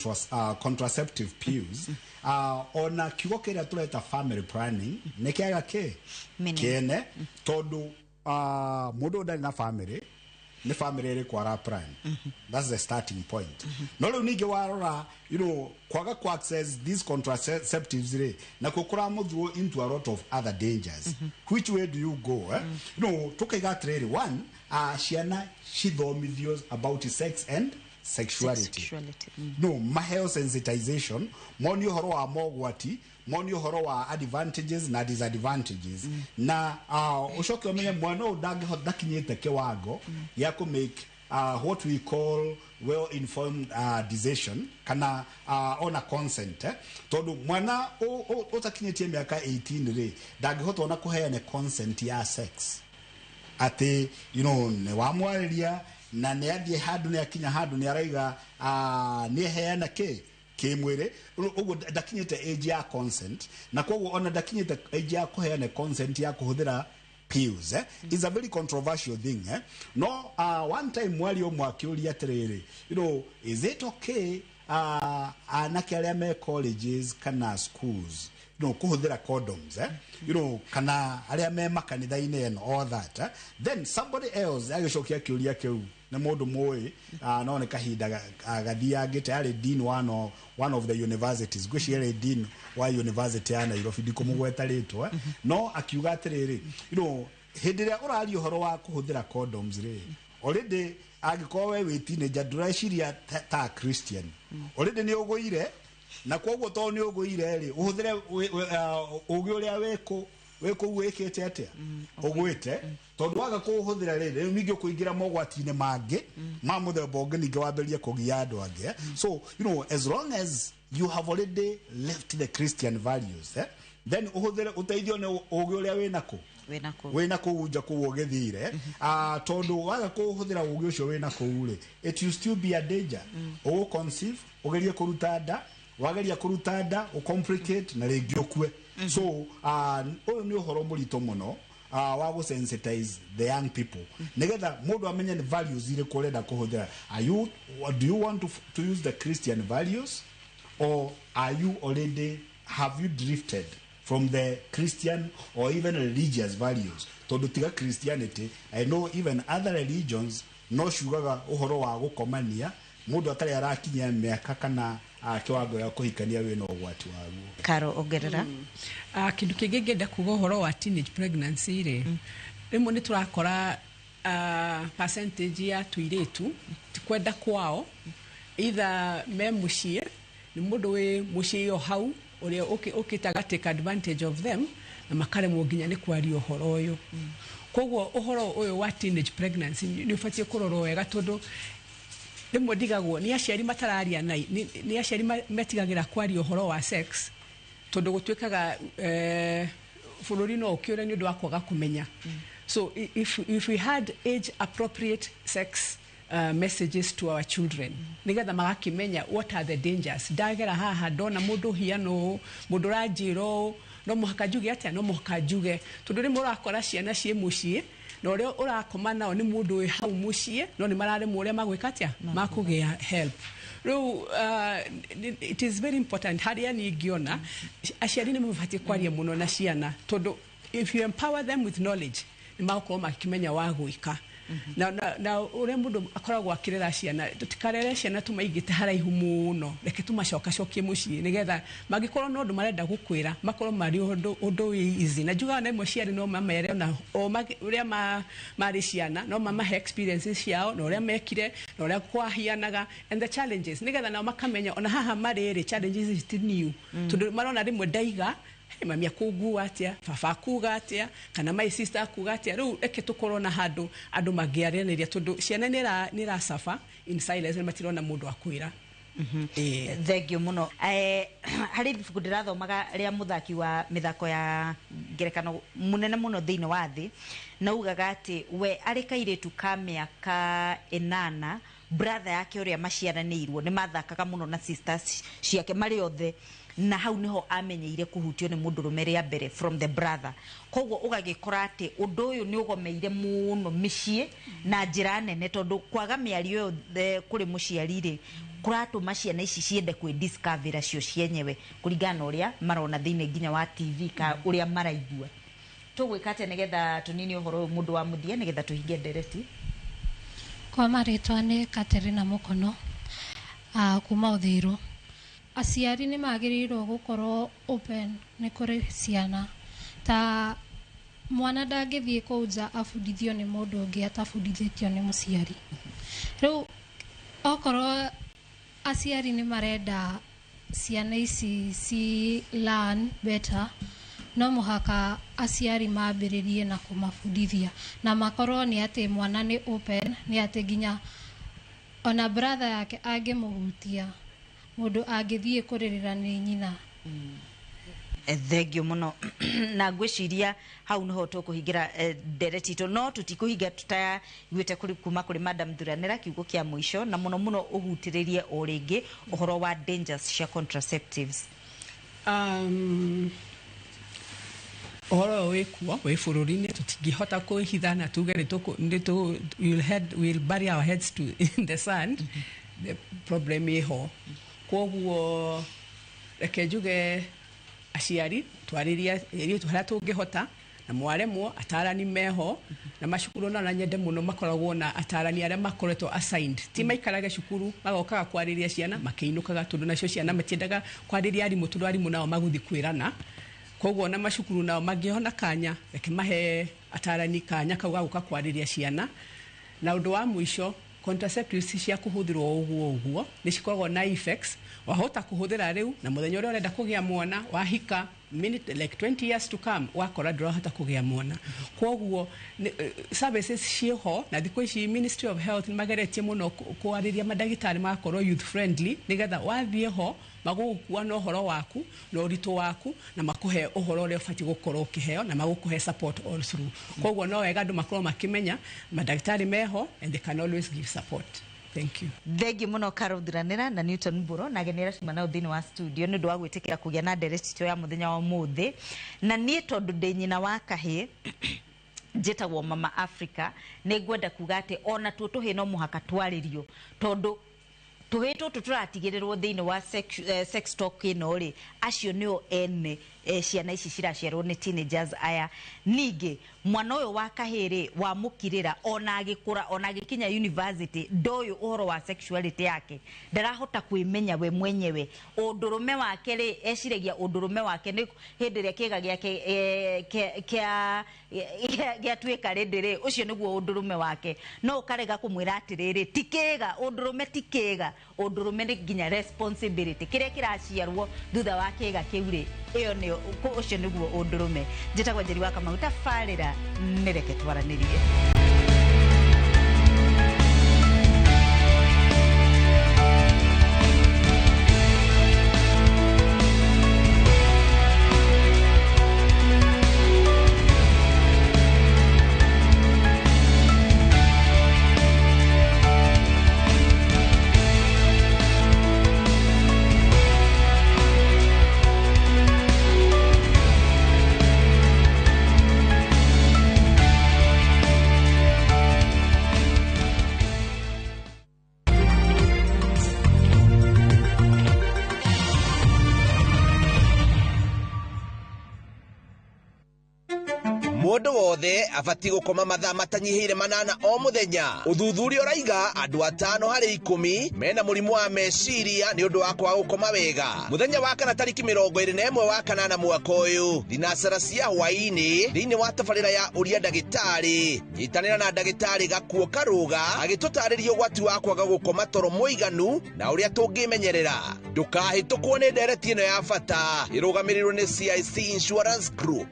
Contraceptive pills, ona kiugo kĩrĩa tũreta family planning nĩ kĩaga kĩ Meaning. Kĩene, tondũ mũndũ ũyũ ndarĩ na family, nĩ family ĩrĩkũ ara plan? That's the starting point. No rĩu ningĩ warora, kwaga ku access these contraceptives rĩ, nakuo kũramũthuo into a lot of other dangers. Which way do you go, eh? Tukaiga atĩrĩrĩ, one, ciana cithomithio about sex and sexuality. Sexuality. No maheo sensitization, moni ũhoro wa mogwati, moni ũhoro wa advantages na disadvantages, na ũcoke ũmenye mwana ũyũ ndangĩhota, ndakinyĩte kĩwango gĩa kũ make what we call well informed decision kana ona consent, eh? Tondũ mwana ũtakinyĩtie mĩaka 18 rĩ, ndangĩhota ona kũheana consent ya sex, atĩ nĩ wamwarĩria na nĩ athiĩ handũ, nĩ akinya handũ, nĩ araiga nĩ eheana kĩ kĩmwĩrĩ. Ũguo ndakinyĩte age ya consent, na koguo ona ndakinyĩte age ya kũheana consent ya kũhũthĩra pills, eh? Is a very controversial thing, eh? No one time mwario ũmwe akĩũria atĩrĩrĩ, is it okay anake arĩa me colleges kana schools kũhũthĩra condoms, eh? Kana arĩa me makanitha-inĩ and all that, eh? Then somebody else agĩcokia kĩũria kĩu, nĩ mũndũ mũĩ, no nĩ kahinda gathiangĩte, arĩ dean one of the universities, ngwĩciria arĩ dean wa university ya Nairobi, ndikũmũgweta rĩtwa, eh? No akiuga atĩrĩrĩ, hĩndĩ ĩrĩa ũraria ũhoro wa kũhũthĩra condoms rĩ, already angĩkorwo we wĩ teenager, ndũreciria ta Christian, already nĩ ũgũire, na koguo tondũ nĩ ũgũire rĩ, ũhũthĩre ũgĩ ũrĩa wĩkũ wĩ kũu wĩkĩte atĩa ũgwĩte, tondũ waga kũũhũthĩra rĩ, rĩu ningĩ ũkũingĩra mogwati-inĩ mangĩ ma mũthemba ũngĩ, ningĩ wambĩrĩrie kũgia andũ angĩ, eh? So as long as you have already left the Christian values, eh? Then ũhũthĩre ũteithio nĩ ũgĩ ũrĩa wĩna kũ wĩna kũ wĩna kũu nja kũu ũgĩthire, tondũ waga kũhũthĩra ũgĩ ũcio wĩna kũu rĩ, it will still be a danger. Ũgũ conceive, ũgerie kũruta nda, wageria kũruta nda, ũcomplicate na rĩngĩ ũkue. So ũyũ nĩ ũhoro mũritũ mũno wa gũ sensitize the young people, nigetha mũndũ amenye nĩ values irĩkũ ũrenda kũhũthĩra. Are you Do you want to use the Christian values, or are you already have you drifted from the Christian or even religious values? Tondũ tiga Christianity, I know even other religions no ciugaga ũhoro wa gũkomania mũndũ atarĩ arakinyia mĩaka kana kĩwango gĩa kũhikania wĩna ũgwati waguo. Karo, ongerera. Kĩndũ kĩngĩ ngĩenda kuga ũhoro wa teenage pregnancy rĩ, rĩmwe nĩ tũrakora percentage ya tũirĩtu ti kwenda kwao, either me mũciĩ, nĩ mũndũ wĩ mũciĩ o hau ũrĩa ũkĩte aga take advantage of them, na makaremwo nginya nĩ kwaria ũhoro ũyũ. Koguo ũhoro ũyũ wa teenage pregnancy nĩ ũbatiĩ kũrorwo wega, tondũ rĩmwe ndigagwo nĩ aciari matararia na nĩ aciari metigagĩra kwaria ũhoro wa sex, tondũ gũtuĩkaga bũrũri no ũkĩũre nĩ ũndũ wa kwaga kũmenya. So if we had age appropriate sex messages to our children, nigetha magakĩmenya what are the dangers, ndagera haha ndona mũndũ hiana ũũ, mũndũ ũranjĩra ũũ, no mũhaka njuge atĩa? No mũhaka njuge, tondũ rĩmwe ũrakora ciana ciĩ mũciĩ na ũrĩa ũrakoma nao nĩ mũndũ wĩ hau mũciĩ, no nĩ mararemwo ũrĩa magwĩka atĩa, makũgĩa help. Rĩu it is very important harĩa niĩ ingĩona aciari nĩ mabatiĩ kwaria mũno na ciana, tondũ if you empower them with knowledge, nĩ magũkorwo makĩmenya wa gwĩka na ũrĩa mũndũ akoragwo akĩrera ciana. Tũtikarere ciana tũmaigĩte haraihu mũno, reke tũmacokacokie mũciĩ, nĩgetha mangĩkorwo na ũndũ marenda gũkwĩra, makorwo marĩ ũndũ wĩ easy. Na njugaga na imwe ciarĩ no mamere ona o ũrĩa marĩ ciana, no mamahe experiences ciao na ũrĩa mekire na ũrĩa kwahianaga and the challenges, nĩgetha nao makamenya ona haha marĩ rĩ, challenges ici ti new, tondũ marona rĩmwe ndaiga, "Hey, mami akũngua atĩa, baba akuga atĩa, kana my sister akuga atĩa?" Rĩu reke tũkorwo na handũ andũ mangĩaranĩria, tondũ ciana nĩ iracaba in silence, nĩ matirona mũndũ akwĩra. Ĩĩ. Thengio mũno. Harĩ ibuku ndĩrathomaga rĩa mũthaki wa mĩthako ya ngerekano mũnene mũno thĩinĩ wa thĩ, na ugaga atĩ we arĩ kairĩtu ka mĩaka 8. Brother yake ũrĩa maciaranĩirwo nĩ mathakaga mũno na sisters ciake marĩ othe, na hau niho amenyeire kuhutio nĩ mũndũrũme rĩa mbere from the brother. Koguo ũgagĩkora atĩ ũndũ ũyũ nĩ ũgomeire mũno mĩciĩ na njĩra nene, tondũ kwaga mĩario ĩyo kũrĩ mũciari rĩ, kũratũma ciana ici ciende kwĩ-discover cio cienyewe kũringana na ũrĩa marona thĩinĩ nginya wa TV ka ũrĩa maraigua. Tũgwĩka atĩa nĩgetha tũnini ũhoro ũyũ, mũndũ wa mũthia, nĩgetha tũhinge ndereti? Kwa marĩtwa nĩ Katerina Mũkono, kuma Ũthiru. Aciari nĩ magĩrĩirwo gũkorwo open nĩ kũrĩ ciana, ta mwana ndangĩthiĩ kũu nja abundithio nĩ mũndũ ũngĩ atabundithĩtio nĩ mũciari. Rĩu okorwo aciari nĩ marenda ciana ici ci learn better, no mũhaka aciari mambĩrĩrie na kũmabundithia, na makorwo nĩ atĩ mwana nĩ open, nĩ atĩ nginya ona brother yake angĩmũhutia, mũndũ angĩthiĩ kũrĩrĩra nĩ nyina. Thengio mũno, na ngwĩciria hau niho tũkũhingĩra ndereti itũ, no tũtikũhinga tũtaiguĩte kuma kũrĩ Madam Thuranĩra kiugo kĩa mũico, na mũno mũno ũhutĩrĩrie o rĩngĩ ũhoro wa dangers cia contraceptives. Ũhoro ũyũ wĩkuo wĩ bũrũri-inĩ, tũtingĩhota kwĩhitha na tuge nĩ we'll bury our heads to in the sand. The problem ĩho, koguo reke njuge aciari twarĩrie airĩtu harĩa tũngĩhota, na mwaremwo atarani meho na macukuru, na nyende mũno makoragwo na atarani arĩa makoretwo assigned, ti maikarage cukuru magokaga kwarĩria ciana makĩinũkaga, tondũ nacio ciana matiendaga kwarĩria arimũ, tondũ arimũ nao magũthiĩ kwĩrana. Koguo na macukuru nao mangĩona kanya, reke mahe atarani kanya kau ga gũka kwarĩria ciana. Na ũndũ wa mũico, contraceptives cia kũhũthĩrwo ũguo ũguo nĩ cikoragwo na effects. Wahota kũhũthĩra rĩu, na mũthenya ũrĩa ũrenda kũgĩa mwana wahika, minute like 20 years to come, wakora ndũrahota kũgĩa mwana. Koguo services ciĩho, na thikũ ici Ministry of Health nĩ mageretie mũno kwarĩria mandagĩtarĩ magakorwo youth friendly, nĩgetha wathiĩ ho magũgũkua na ũhoro waku na ũritũ waku, na makũhe ũhoro ũrĩa ũbatiĩ gũkorwo ũkĩheo, na magũkũhe support all through. Koguo no wega andũ makorwo makĩmenya mandagĩtarĩ meho and they can always give support. Thank you. Thengi muno, Carol Thuranĩra na Newton Mburo na ageni arĩa tuma nao thĩinĩ wa studio, nĩ ũndũ wa gwĩtĩkĩra kũgĩa na ndereti itũ ya mũthenya wa ũmũthĩ. Na niĩ tondũ ndĩ nyina wa kahĩĩ njĩtagwo Mama Africa, nĩ ngwenda kuga atĩ ona tuo tũhĩĩ no mũhaka twarĩrio, tondũ tũhĩĩ tũtũ tũratigĩrĩrwo thĩinĩ wa sex talk ĩno rĩ, acio nĩo ene ciana ici ciraciarwo nĩ teenagers aya. Ningĩ mwana ũyũ wa kahĩĩ rĩ, wamũkirĩra ona agĩkũra, ona agĩkinya university, ndoyũ ũhoro wa sexuality yake, ndarahota kwĩmenya we mwenyewe. Ũndũrũme wake rĩ, eciragia ũndũrũme wake nĩ hĩndĩ ĩrĩa kĩga gĩake gĩatuĩka rĩndĩ rĩ, ũcio nĩguo ũndũrũme wake. No ũkarega kũmwĩra atĩrĩrĩ, ti kĩga, ũndũrũme ti kĩga, ũndũrũme nĩ nginya responsibility, kĩrĩa kĩraciarwo thutha wa kĩga kĩu rĩ, ĩyo nĩyo, ũcio nĩguo ũndũrũme. Njĩtagwo Njeri wa Kamau, tabarĩra nĩ reke twaranĩrie. Mũndũ wothe abatiĩ gũkoma mathaa matanyihĩire 8 o mũthenya. Ũthuthuria ũraiga andũ 5 harĩ 10 mena mũrimũ wa meciria nĩ ũndũ wa kwaga gũkoma wega. Mũthenya wa kana tarĩki 21 wa kanana mwaka ũyũ, thinacara cia hwaĩ-inĩ, thĩinĩ wa tabarĩra ya ũria ndagĩtarĩ, nyitanĩra na ndagĩtarĩ Gakuo Karũga agĩtũtarĩria ũgwati wa kwaga gũkoma toro mũiganu na ũrĩa tũngĩmenyerera. Ndũkahĩtũkwo nĩ ndereti ĩno ya bata ĩrũgamĩrĩirwo nĩ CIC Insurance Group.